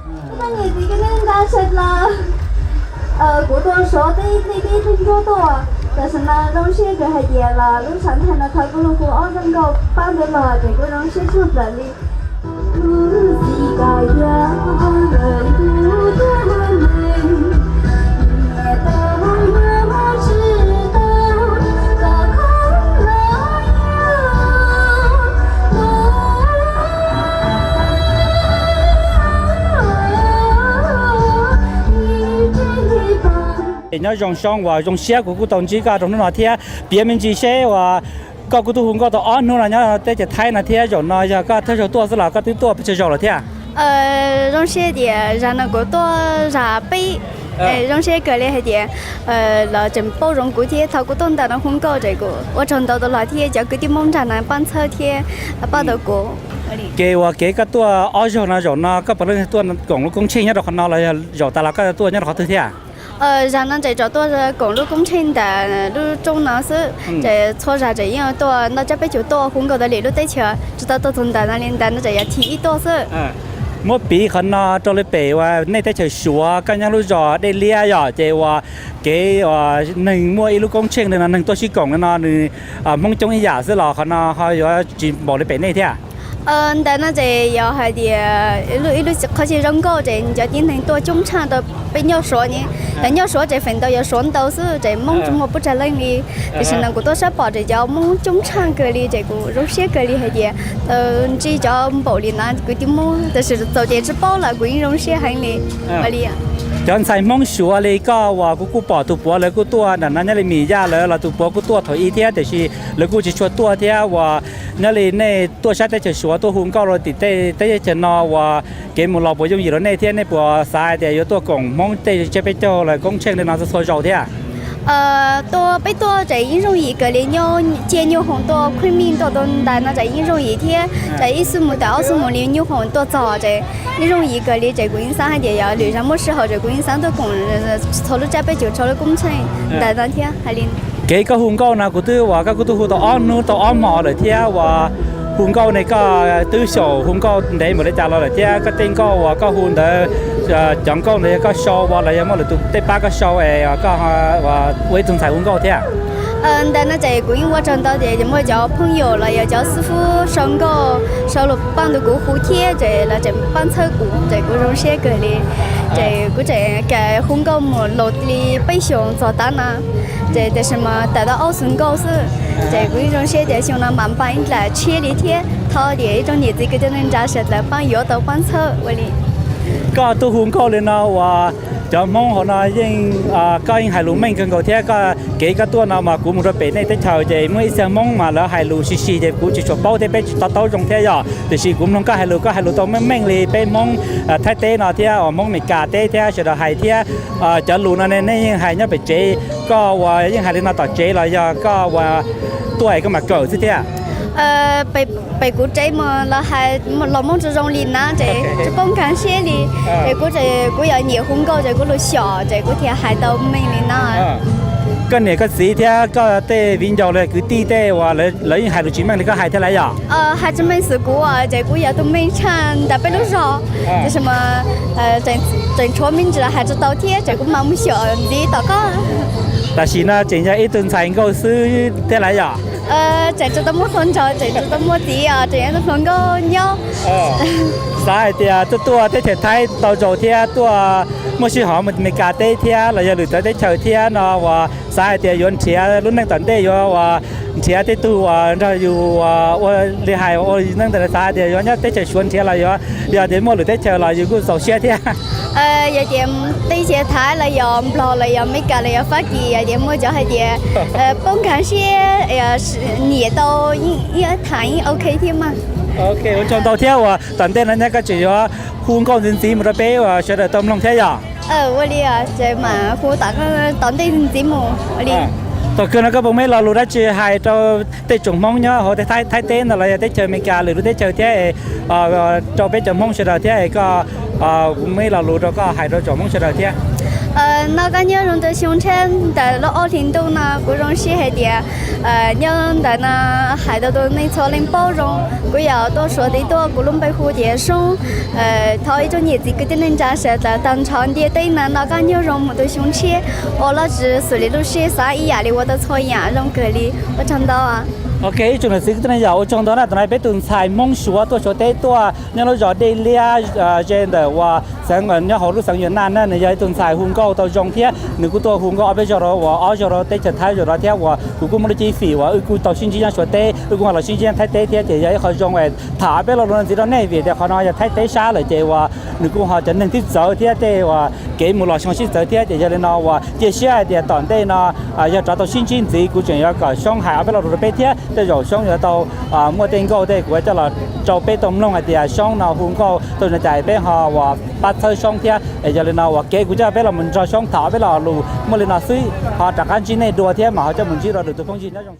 Ib tsoom niam txiv kwv tij neej tsa sawv daws, kuv tuaj Suav teb, teb teb teb nruab tuaj, tam sim no zoo siab kawg hais tias los lub tshav nthaj no thaum kuv los kuv ob tug nkauj pab ntawd los ces kuv zoo siab tshaj plaws li. Nyob zoo Soob, uas zoo siab kuv kuj tau ntsib koj rau hnub no thiab. Piav me ntsis seb uas koj kuj tuaj hu nkauj tau ob hnub no nyob teb chaws Thaib no thiab, zaum no yog koj thawj zaug tuaj xwb los koj twb tuaj pes tsawg zaus lawm thiab? Zoo siab tias zag no kuv tuaj zag peb. Zoo siab kawg li hais tias lawv tseem paub zoo kuv thiab. Thaum kuv tuaj nram no hu nkauj ces kuv ua tsaug ntau tau los thiab cov kwv tij Hmoob nram no pab txhawb thiab pab tau kuv. Kev uas kev koj tuaj ob zaug no, zaum no koj puav leej tuaj koom lub koob tsheej nyob rau qhov no los yog zaum tas los koj tuaj nyob rau qhov twg thiab? Zag no ces tsuas tuaj koom lub koob tsheej ntawm lub roob no xwb, ces txhua zag ces yeej tuaj ntau tsab peb caug tuaj hu nkauj tau li lub teb chaws, tsis tau tuaj txog ntawm no li. Ntawm no ces yog thib ib tuaj xwb. Muab piv qhov no rau lawv pem uas nej teb chaws Suav, koj nyob lub zos Dej Liab yom, ces uas kev uas neeg muaj ib lub koob tsheej li no, neeg tuaj sib koom li no nws Hmoob coob ib yam xwb los qhov no ho yuav tsis npaum li pem nej thiab? Ntawm no ces yog hais tias ib lub qhov chaw zoo nkauj ces cov tib neeg tuaj coob tshaj rau peb nyob Suav ne. Yog nyob Suav ces feem ntau yog Suav ntau xwb ces Hmoob tsis muaj pub tsag leej li. Tiam sis no kuv tuaj saib pom ces cov Hmoob coob tshaj kawg li ces kuv zoo siab kawg li hais tias ntsib cov npaum li no kwv tij Hmoob, tiam sis txaus ces tsis paub los kuv yeej zoo siab heev li. Cov ntxhais Hmoob Suav li koj uas kuv kuj pom tus puav lawv kuj tuaj nram no, nyob li Mis Yaj lawv los tus puav kuj tuaj thaum ub thiab, tiam sis lawv kuj tsis tshua tuaj thiab. Uas nyob li nej tuaj sab teb chaws Suav tuaj hu nkauj rau tim tej teb chaws no uas kev mus los puas yooj yim rau nej thiab nej puas xav hais tias yuav tuaj koom Hmoob tej tsab peb caug los koob tsheej li no txhua zaus thiab? Tuaj peb tuaj ces yeej yooj yim kawg li, nyob cia nyuj hoom tuaj, khwb mij tuaj tau ntawm no ces yeej yooj yim thiab. Ces ib xuab moos tawm ob xuab moos li nyuj hoom tuaj txog ces yeej yooj yim kawg li. Ces kuv yeej xav hais tias yog lwm zaus muaj sij hawm ces kuv yeej xav tuaj koom txhua lub tsab peb caug txhua lub koob tsheej ntawm no thiab hais li. Kev koj hu nkauj no kuv twb uas koj kuj twb hu tau ob hnub tau ob hmos lawm thiab uas hu nkauj ne koj twb xyaum hu nkauj ntev npaum li cas los lawm thiab koj tej nkauj uas koj hu ntawd, cov nkauj ntawd yog koj sau los yog muaj lwm tus tej pab koj sau es koj ua ib tug ntxhais hu nkauj thiab? Ntawm no ces kuv yeej ua tsaug ntau tias muaj cov phooj ywg los yog cov xib fwb sau nkauj sau los pab ntawm kuv hu thiab ces lawv tseem pab txhawb kuv ces kuv zoo siab kawg li. Ces kuv tseem hu nkauj mus los li peb xyoos txog tav no, ces tiam sis mas tawm tau ob xuv nkauj xwb. Ces kuv zoo siab tias xyoo no mam npaj ib dlaim tshiab li thiab thov tias ib tsoom niam txiv kwv tij neej tsa sawv daws pab yuav tau pab txhawb ua li. Koj tuaj hu nkauj li no uas cov Hmoob hauv no yeej, koj yeej hais lus meej kawg nkaus thiab. Koj kev koj tuaj no mas kuv mus rau pem nej teb chaws ces muaj ib txhia Hmoob mas lawv hais lus sis sis ces kuv tsis tshua paub thiab peb tsis to taub zoo thiab yom. Tiam sis kuv mloog koj hais lus, koj hais lus tau meej meej li peb Hmoob Thaib teb no thiab uas Hmoob Meskas teb thiab sawv daws hais thiab. Cov lus no ne nej yeej hais nyob pem tsev, koj uas yeej hais li no tom tsev los yog koj uas tuaj es koj mam kawm xwb thiab? Pem kuv tsev mus los hais los Hmoob tsis zoo li na ces tsis paub nkag siab li. Es kuv, kuv yog nyiam hu nkauj ces kuv lus xyom ces kuv thiaj hais tau meej li no. Koj niam koj txiv thiab koj tej viv ncaus los kwv tij tej uas lawv yeej hais lus tsis meej li koj hais thiab lawm yom? Hais tsis meej xwb kuv ces kuv yog tus meej tshaj ntawm peb lub zos. Tiam sis mas tseem tshuav me ntsis los hais tsis tau thiab ces kuv mam mus xyom ntxiv tom koj. Tam sim no tseem yog ib tug ntxhais nkauj xwb thiab lawm yom? Tseem tsis tau muaj hluas nraug, tseem tsis tau muaj txiv os, tseem yog tus hluas nkauj nyob. Xav hais tias tuaj tuaj teb chaws Thaib tau zaus thiab tuaj muaj sij hawm mus Meskas teb thiab los yog lwm txawv teb chaws thiab no uas xav hais tias yuav nrhiav lub neej tom ntej yuav uas nrhiav tej tug uas nrog yus ua li hais ua neej ntawd xav hais tias yuav nyob teb chaws Suav nrhiav los yuav, yog tias muaj lwm teb chaws los yus kuj txaus siab thiab. Yog tias teb chaws Thaib los yog Nplog los yog Meskas los yog Fab Kis yog tias muaj cov hais tias paub nkag siab, nyiam tau, yeej tham yeej ok thiab mas. Ua tsaug ntau thiab uas tom ntej no nyob koj tseem yuav hu nkauj ntxiv ntxiv mus rau peb uas sawv daws tau mloog thiab yom? Ua li, hu tom ntej ntxiv mus ua li. Thaum kawg no koj puas muaj ib lo lus dab tsi hais rau tej tsoom Hmoob nyob hauv Thaib teb no los yog teb chaws Amelikas lwm lub teb chaws thiab, rau peb cov Hmoob sawv daws thiab es koj muaj ib lo lus rau koj hais rau tsoom Hmoob sawv daws thiab? Noj qab nyob zoo rau xyoo tshiab ntawm lub ob hlis ntuj no, kuv zoo siab hais tias nyob ntawm no hais tau rau nej txhua leej paub zoo. Kuv yog tuaj Suav teb tuaj, kuv lub npe hu tias Soob. Thov ib tsoom niam txiv kwv tij neej tsa sawv daws tag nrho ntiaj teb no noj qab nyob zoo mus rau xyoo tshiab, ua loj tsis xws li lub siab xav, ib yam li ua tau txhua yam zoo kawg li. Ua tsaug ntau. Ok, ib tsoom niam txiv kwv tij neej tsa, ua tsaug ntau na. Tam no peb tus ntxhais Hmoob Suav tuaj Suav teb tuaj nyob lub zos Dej Liab, ze ntawm uas xeev, nyob hauv lub xeev Yuam Naj na, nws yog ib tug ntxhais hu nkauj tau zoo thiab nws kuj tuaj hu nkauj ob peb zaug rau, uas ob zaug rau teb chaws Thaib zaum no thiab, uas kuv kuj muaj lub cib fim uas wb kuj tau sib ntsib nyob Suav teb, wb kuj ho los sib ntsib nyob Thaib teb thiab, ces yog ib qho zoo es tham ob peb lo lus no ntxiv rau nej, vim tias qhov no yog Thaib teb sab lawm, ces uas nws kuj ho cov neeg twb txawv thiab tej uas kev mus los xyoo sib txawv thiab, ces yog li no uas cia siab hais tias tom ntej no yog rov tau sib ntsib ntxiv, kuv tseem yuav kom Soob hais ob peb lo lus rau peb thiab. Tej zaum Soob yuav tau muaj tej nkauj tej kuv coj los rau peb tau mloog hais tias Soob no hu nkauj tau zoo li cas, peb ho uas pab txhawb Soob thiab. Es yog li no uas kev kuv coj peb los mus nrog Soob tham ob peb lo lus muaj li no xwb, ho rov qab ntsib nej dua thiab mas ho coj mus ntsib rau lwm tus phooj ywg nyob zoo.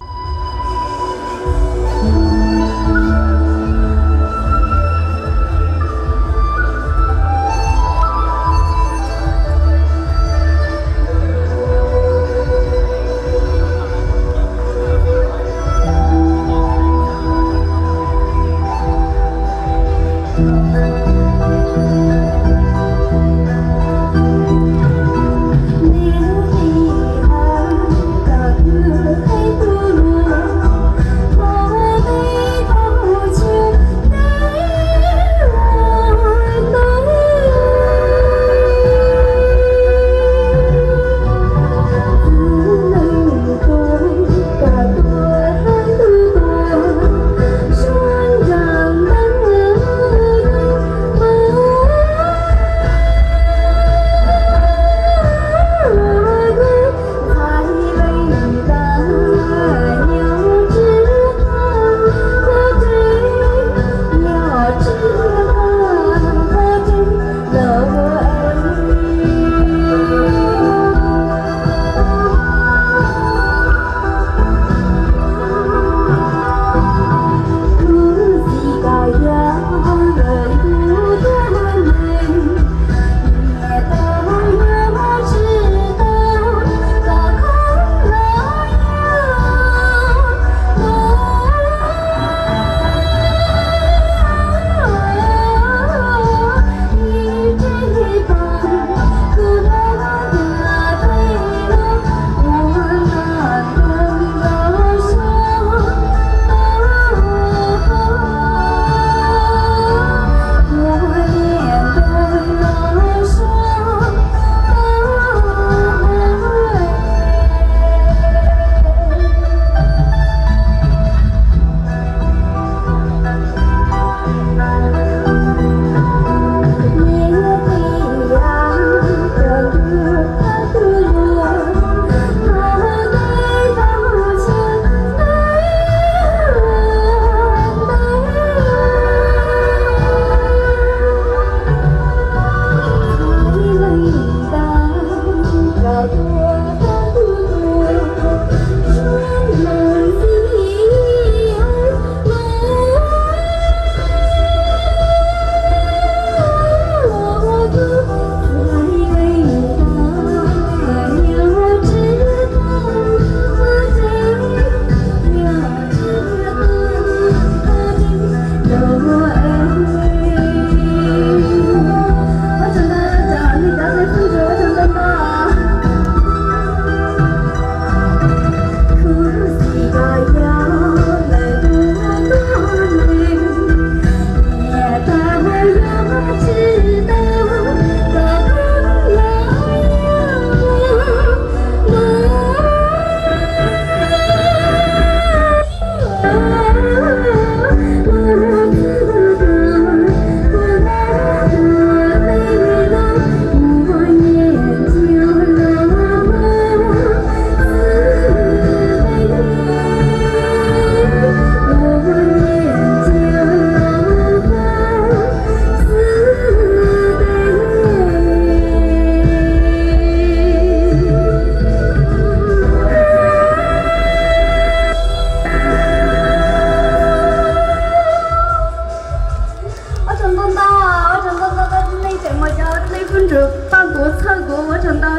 Ua tsaug ntau ntau, ua tsaug ntau ntau rau nej tseem muaj cov nej phooj ywg pab kuv txhawb kuv, ua tsaug ntau.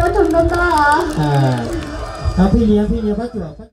ua tsaug ntau ntau. Phij Lias, Phij Lias, Pab Tsuam.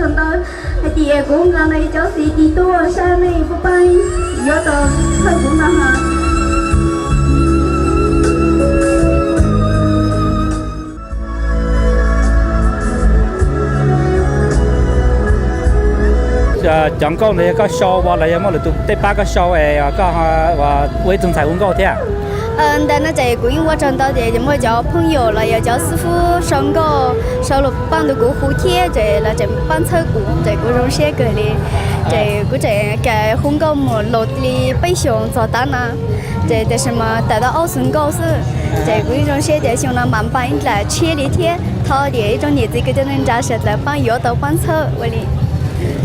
Ntawd hais tias kuv nqa nej cov C D tuaj saib nej puas pab yuav tau thawj kuv no ha. Cov nkauj ntawd yog koj sau los yog muaj lwm tus tej pab koj sau es koj ua ib tug ntxhais hu nkauj thiab? Ntawm no ces kuv yeej ua tsaug ntau tias muaj cov phooj ywg los yog cov xib fwb sau nkauj sau lus paj ntawd kuv hu thiab ces lawv tseem pab txhawb kuv ces kuv zoo siab kawg li. Ces kuv tseem hu nkauj mus los li peb xyoos txog tav no, ces tiam sis mas tawm tau ob xwm nkauj xwb. Ces kuv yeej zoo siab tias xyoo no mam npaj ib dlaim tshiab li thiab thov tias ib tsoom niam txiv kwv tij neej tsa sawv daws pab yuav tau pab txhawb ua li.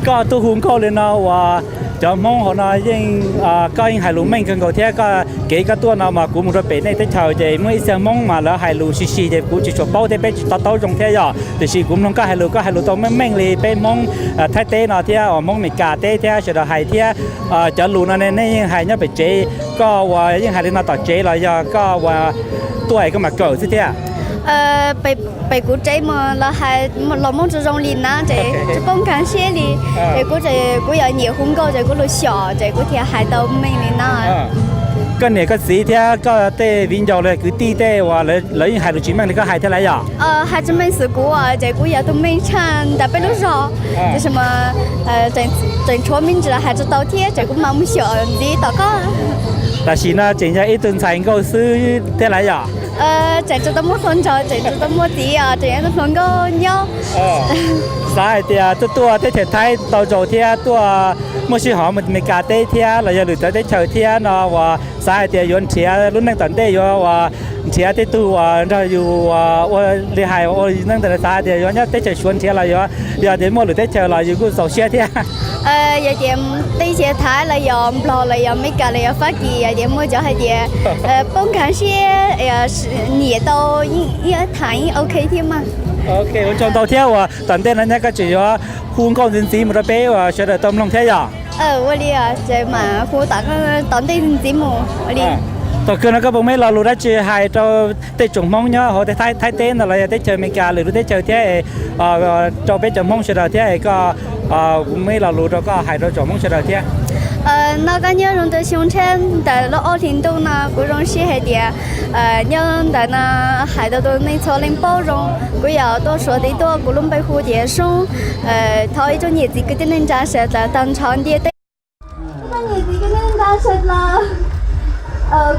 Koj tuaj hu nkauj li no uas cov Hmoob hauv no yeej, koj yeej hais lus meej kawg nkaus thiab. Koj kev koj tuaj no mas kuv mus rau pem nej teb chaws ces muaj ib txhia Hmoob mas lawv hais lus sib sib ces kuv tsis tshua paub thiab peb tsis to taub zoo thiab yom. Tiam sis kuv mloog koj hais lus, koj hais lus tau meej meej li peb Hmoob Thaib teb no thiab uas Hmoob Meskas teb thiab sawv daws hais thiab. Cov lus no ne nej yeej hais nyob pem tsev, koj uas yeej hais li no tom tsev los yog koj uas tuaj es koj mam kawm xwb thiab? Pem kuv tsev mas los hais los Hmoob tsis zoo li na ces tsis paub nkag siab li. Es kuv, kuv yog nyiam hu nkauj ces kuv lus xyom ces kuv thiaj hais tau meej li na. Koj niam koj txiv thiab koj tej viv ncaus los kwv tij tej uas lawv yeej hais lus tsis meej li koj hais thiab lawm yom? Hais tsis meej xwb kuv ces kuv yog tus meej tshaj ntawm peb lub zos, tiam sis mas tseem tshuav me ntsis hais tsis tau thiab ces kuv mam mus xyom ntxiv tom koj. Tam sim no tseem yog ib tug ntxhais nkauj xwb thiab lawm yom? Tseem tsis tau muaj hluas nraug, tseem tsis tau muaj txiv os, tseem yog tus hluas nkauj nyob. Xav hais tias tuaj tuaj teb chaws Thaib tau zaus thiab tuaj muaj sij hawm mus Meskas teb thiab los yog lwm txawv teb chaws thiab no uas xav hais tias yuav nrhiav lub neej tom ntej yuav uas nrhiav tej tug uas nrog yus ua li hais ua neej ntawd xav hais tias yuav nyob teb chaws Suav nrhiav los yuav yog tias muaj lwm teb chaws los yus kuj txaus siab thiab. Yog tias teb chaws Thaib los yog Nplog los yog Meskas los yog Fab Kis yog tias muaj cov hais tias paub nkag siab, nyiam tau, tham yeej ok thiab mas. Ok, ua tsaug ntau thiab uas tom ntej no nyab koj tseem yuav hu nkauj ntxiv ntxiv mus rau peb uas sawv daws tau mloog thiab yom? Ua li, hu tom ntej ntxiv mus ua li. Thaum kawg no koj puas muaj ib lo lus dab tsi hais rau tej tsoom Hmoob nyob hauv Thaib teb no los yog teb chaws Amelikas lwm lub teb chaws thiab, rau peb cov Hmoob sawv daws thiab es koj, kuv muaj ib lo lus rau koj hais rau tsoom Hmoob sawv daws thiab. No koj nyob zoo rau xyoo tshiab ntawm lub ob hlis ntuj no kuv zoo siab hais tias nyob ntawm no hais tau tus neeg txhua leej paub zoo. Kuv yog tuaj Suav teb tuaj, kuv lub npe hu tias Soob. Thov ib tsoom niam txiv kwv tij neej tsa sawv daws tag nrho ntiaj teb. Ib tsoom niam txiv kwv tij neej tsa sawv daws,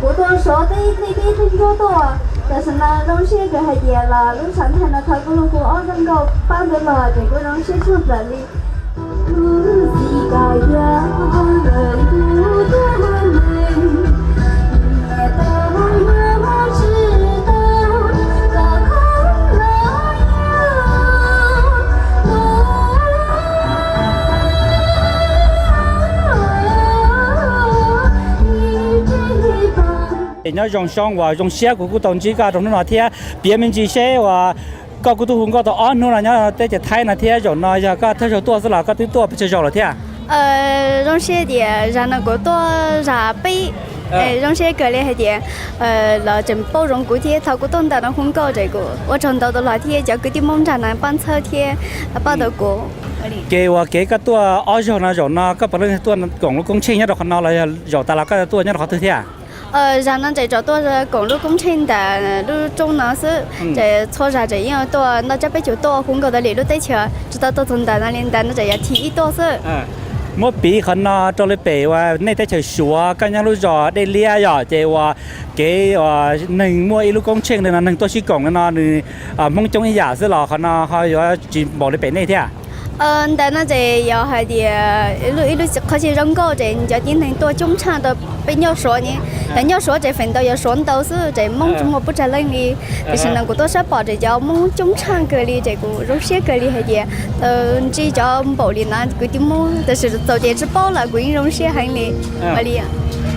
kuv tuaj Suav teb teb teb tuaj, tam sim no zoo siab kawg hais tias los lub tshav nthav no thov kuv lub hu ob zaj nkauj pab ntawd los ces kuv zoo siab tshaj plaws li. Es nyob zoo Soob uas zoo siab kuv kuj tau ntsib koj rau hnub no thiab piav me ntsis seb uas koj kuj tuaj hu nkauj tau ob hnub no nyob teb chaws Thaib no thiab zaum no yog koj thawj zaug tuaj xwb los koj twb tuaj pes tsawg zaug lawm thiab? Zoo siab tias zag no kuv tuaj zag peb. Zoo siab kawg li hais tias lawv tseem paub zoo kuv thiab thaum kuv tuaj ntawm no hu nkauj ces kuv ua tsaug ntau tau los thiab cov kwv tij Hmoob nrag no pab ntxhawb thiab pab tau kuv. Kev uas kev koj tuaj ob zaug no zaum no koj puav leej tuaj koom lub koob tsheej nyob rau qhov no los yog zaum tas los koj tuaj nyob rau qhov twg thiab? Zag no ces tseem tuaj koom lub koob tsheej ntawm lub roob no xwb, ces txhua zag ces yeej tuaj ntau tsab peb caug tuaj hu nkauj tas li lub teb chaws tsis tau tuaj txog ntawm no li ntawd no ces yog thib ib tuaj xwb. Muab piv qhov no rau li pem uas nej teb chaws Suav koj nyob lub zos Dej Liab yom ces uas kev uas neeg muaj ib lub koob tsheej li no neeg tuaj sib koom li no nws Hmoob coob ib yam xwb los qhov no ho yuav tsis npaum li pem nej thiab? Ntawm no ces yog hais tias ib lub qhov chaw zoo nkauj ces cov tib neeg tuaj coob tshaj tau peb nyob Suav ne. Yog nyob Suav ces feem ntau yog Suav ntau xwb ces Hmoob tsis muaj pub tsag leej li. Tiam sis no kuv tuaj saib pom ces cov Hmoob coob tshaj kawg li ces kuv zoo siab kawg li hais tias ntsib cov npaum li no kwv tij Hmoob tab sis txaus ces tsis paub los kuv yeej zoo siab heev li.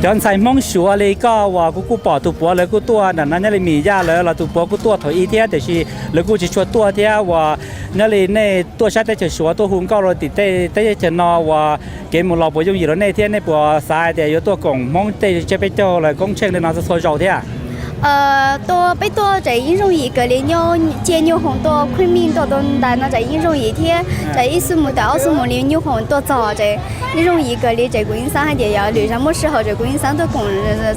Cov ntxhais Hmoob Suav li koj uas kuv kuj pom tus puav lawv kuj tuaj nram no nyob li Mis Yaj lawv los tus puav kuj tuaj thaum ub thiab tiam sis lawv kuj tsis tshua tuaj thiab uas nyob li nej tuaj sab teb chaws Suav tuaj hu nkauj rau tim tej teb chaws no uas kev mus los puas yooj yim rau nej thiab nej puas xav hais tias yuav tuaj koom Hmoob tej tsab peb caug los koob tsheej li no txhua zaus thiab? Tuaj, peb tuaj ces yeej yooj yim kawg li, nyob cia nyuj hoom tuaj, khwb mij tuaj tau ntais no ces yeej yooj yim thiab. Ces ib xuab moos tawm ob xuab moos li nyuj hoom tuaj txog ces yeej yooj yim kawg li. Ces kuv yeej xav hais tias yog lwm zaus muaj sij hawm ces kuv yeej xav tuaj koom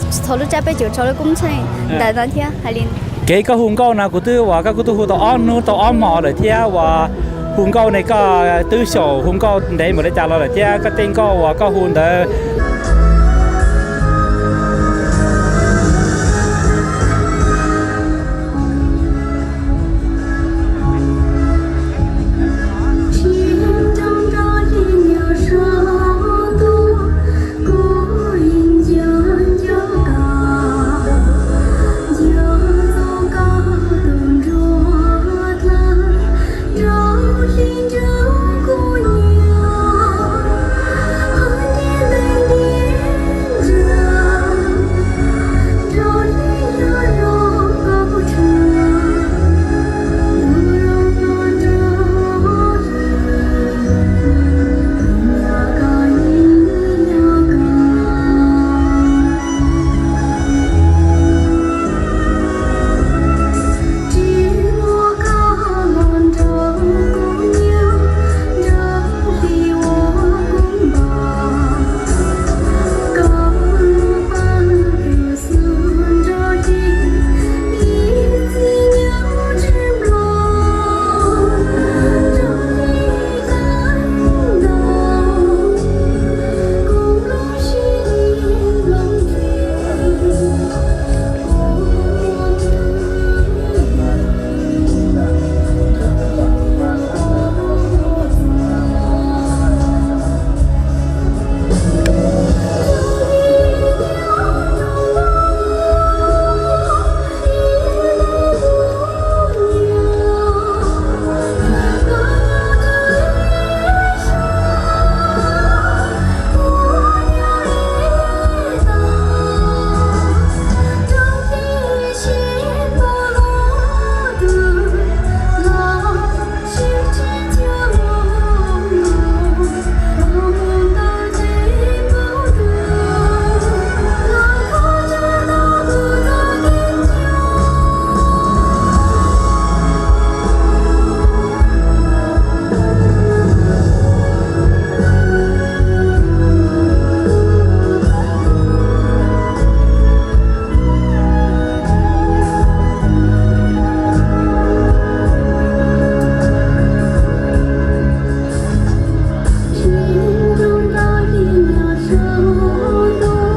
txhua lub tsab peb caug rau lub koob tsheej ntawm no thiab hais li. Kev koj hu nkauj no kuv twb uas koj kuj twb hu tau ob hnub tau ob hmos lawm thiab uas hu nkauj ne koj twb xyaum hu nkauj ntev npaum li cas los lawm thiab koj tej nkauj uas koj hu ntawd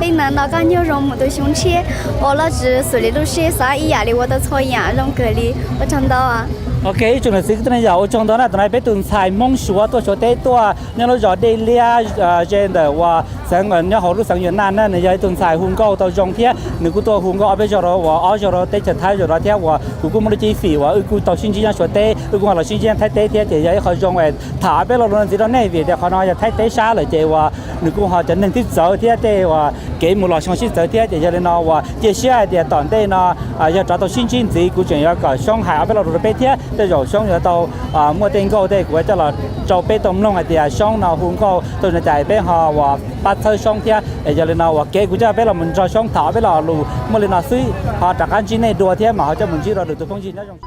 Peb na no koj nyob zoo mus tu xyoo tshiab ua loj tsis xws li lub siab xav ib yam li ua tau txhua yam zoo kawg li ua tsaug ntau. Ok, ib tsoom niam txiv kwv tij neej tsa, ua tsaug ntau na. Tam no peb tus ntxhais Hmoob Suav tuaj xyuas teb tuaj nyob lub zos Dej Liab, ze ntawm uas xeev, nyob hauv lub xeev Yuam Naj na. Nws yog ib tug ntxhais hu nkauj tau zoo thiab nws kuj tuaj hu nkauj ob peb zaug rau uas ob zaug rau teb chaws Thaib zaum no thiab uas kuv kuj muaj lub cib fim uas wb kuj tau sib ntsib nyob Suav teb, wb kuj ho los sib ntsib nyob Thaib teb thiab ces yog ib qho zoo es tham ob peb lo lus no ntxiv rau nej vim tias qhov no yog Thaib teb sab lawm ces uas nws kuj ho cov neeg twb txawv thiab tej uas kev mus los xyoo sib txawv thiab ces yog li no uas cia siab hais tias tom ntej no yog rov tau sib ntsib ntxiv kuv tseem yuav kom Xyoob hais ob peb lo lus rau peb thiab tej zaum Xyoob yuav tau muaj tej nkauj tej kuv coj los rau peb tau mloog hais tias Xyoob no hu nkauj tau zoo li cas peb ho uas pab txhawb Xyoob thiab. Es yog li no uas kev kuv coj peb los mus nrog Xyoob tham ob peb lo lus muaj li no xwb, ho rov qab ntsib nej dua thiab mas ho coj mus ntsib rau lwm tus phooj ywg nyob zoo.